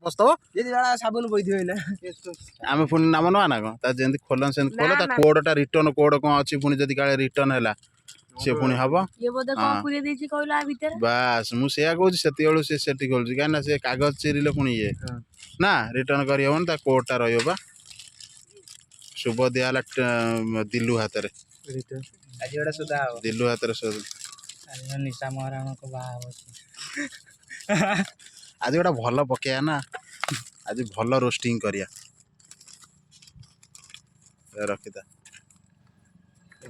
ବସ୍ତବ। ଯଦି ବେଳା ସାବୁନ ବୋଇଥିବ ଏଇନା। ଆମେ ପୁଣି ନାମ ନବା ନା କଣ? ତା ଯେମିତି ଖୋଲନ୍ତି ସେମିତି ଖୋଲ। ନା, ତା ନା। କୋଡଟା, ରିଟର୍ନ କୋଡ କଣ ଅଛି? ପୁଣି ଯଦି କାଳେ ରିଟର୍ନ ହେଲା, ସେ ପୁଣି ହବ। ଇଏ ବୋଧେ କଣ ହଁ। ପୁରେଇ ଦେଇଛି କହିଲ ଆ ଭିତରେ? ବାସ୍, ମୁଁ ସେଇଆ କହୁଛି। ସେତିକିବେଳୁ ସେ ସେଠି ଖୋଲୁଛି, କାହିଁକି ନା ସେ କାଗଜ ଚିରିଲେ ପୁଣି ଇଏ ନା ରିଟର୍ନ କରିହବନି, ତା କୋଡଟା ରହିବ ବା। ଶୁଭ ଦିଆହେଲା ଦିଲୁ ହାତରେ। ଆଜି ଗୋଟେ ସୁଧା ହବ। ଦିଲୁ ହାତରେ ସବୁ। ଆଜି ନିଶା ମହାରାଣଙ୍କ ବାହା ହବ। ଆଜି ଗୋଟେ ଭଲ ପକେଇବା ନା, ଆଜି ଭଲ ରୋଷ୍ଟିଂ କରିବା। ଏ ରଖିଥା।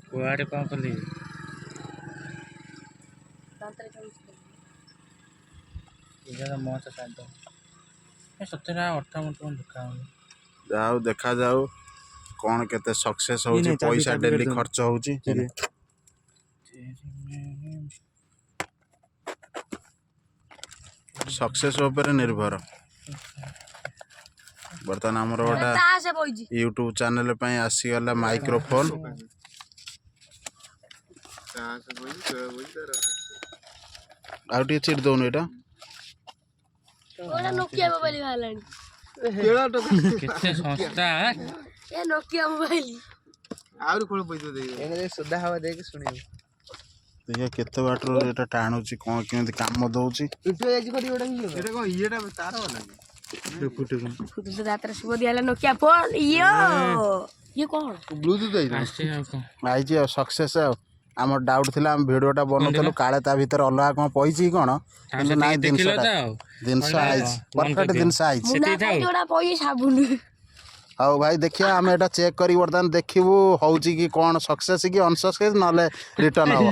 କୁଆଡେ କଣ କଲି? ଦାନ୍ତରେ କାମୁଡି। ଏଇଟା ମସ୍ତ ସ୍ୱାଦ। ଏ ସତରେ ଅଠା ମଠା କଣ ଦେଖା ହଉନି। ଯାଉ, ଦେଖାଯାଉ କଣ କେତେ ସକ୍ସେସ୍ ହଉଛି। ନାଇଁ, ଚାବି- ପଇସା ଚାବି ଡେଲି କାଢିଦଉନ। ଖର୍ଚ୍ଚ ହଉଛି। ସକ୍ସେସ୍ ଉପରେ ନିର୍ଭର। ବର୍ତ୍ତମାନ ଆମର ଗୋଟେ ତାସ ପଇଛି। ୟୁଟ୍ୟୁବ ଚ୍ୟାନେଲ ପାଇଁ ଆସିଗଲା ମାଇକ୍ରୋଫୋନ। ତାସ ବହି, ଖେଳ ବହି ତାର। ଆଉ ଟିକେ ଚିରି ଦଉନୁ ଏଇଟା। ଗୋଟେ ନୋକିଆ ମୋବାଇଲ ବାହାରିଲାଣି। କେତେ ଶସ୍ତା। ଏ ନୋକିଆ ମୋବାଇଲ। ଆହୁରି ଖୋଳ ପଇସା ଦେଇଦେବ। ଏଇନା ଯଦି ସୁଧା ହବ, ଦେଇକି ଶୁଣିବୁ। ଦେଖିବା କେତେ ବାଟରୁ ଏଇଟା ଟାଣୁଛି, କଣ କେମିତି କାମ ଦଉଛି। ପିଟୁ ଯାଇଛି କରିବ ଗୋଟେ ଭିଡିଓ। ଏଇଟା କଣ ଇଏଟା ତାର ବାଲା କି? ଦାନ୍ତରେ ଶୁଭ ଦିଆହେଲା ନୋକିଆ ଫୋନ। ଇଏ ଇଏ କଣ? ବ୍ଲୁଟୁଥ୍ ଆଇଲା। ଆସିଛି ଆଉ କଣ? ଆଇଛି ଆଉ ସକ୍ସେସ୍। ଆଉ ଆମର ଡାଉଟ୍ ଥିଲା, ଆମେ ଭିଡ଼ିଓଟା ବନଉଥିଲୁ କାଳେ ତା ଭିତରେ ଅଲଗା କଣ ପଇଛି କି କଣ, କିନ୍ତୁ ନାଇଁ। ଦେଖିଲ ଜିନିଷଟା ତ ଆଉ ଜିନିଷ ଆଇଛି, ବନ୍ଦ ପରଫେକ୍ଟ କରିଦିଅ। ଜିନିଷ ଆଇଛି। ମୁନା ସେତିକି ଥାଉ। ଖାଇ ଯୋଉଟା ପଇଛି ସାବୁନ। ହଉ ଭାଇ, ଦେଖିବା। ଆମେ ଏଇଟା ଚେକ୍ କରିକି ବର୍ତ୍ତମାନ ଦେଖିବୁ ହଉଛି କି କଣ, ସକ୍ସେସ୍ କି ଅନସକ୍ସେସ୍, ନହେଲେ ରିଟର୍ନ ହବ।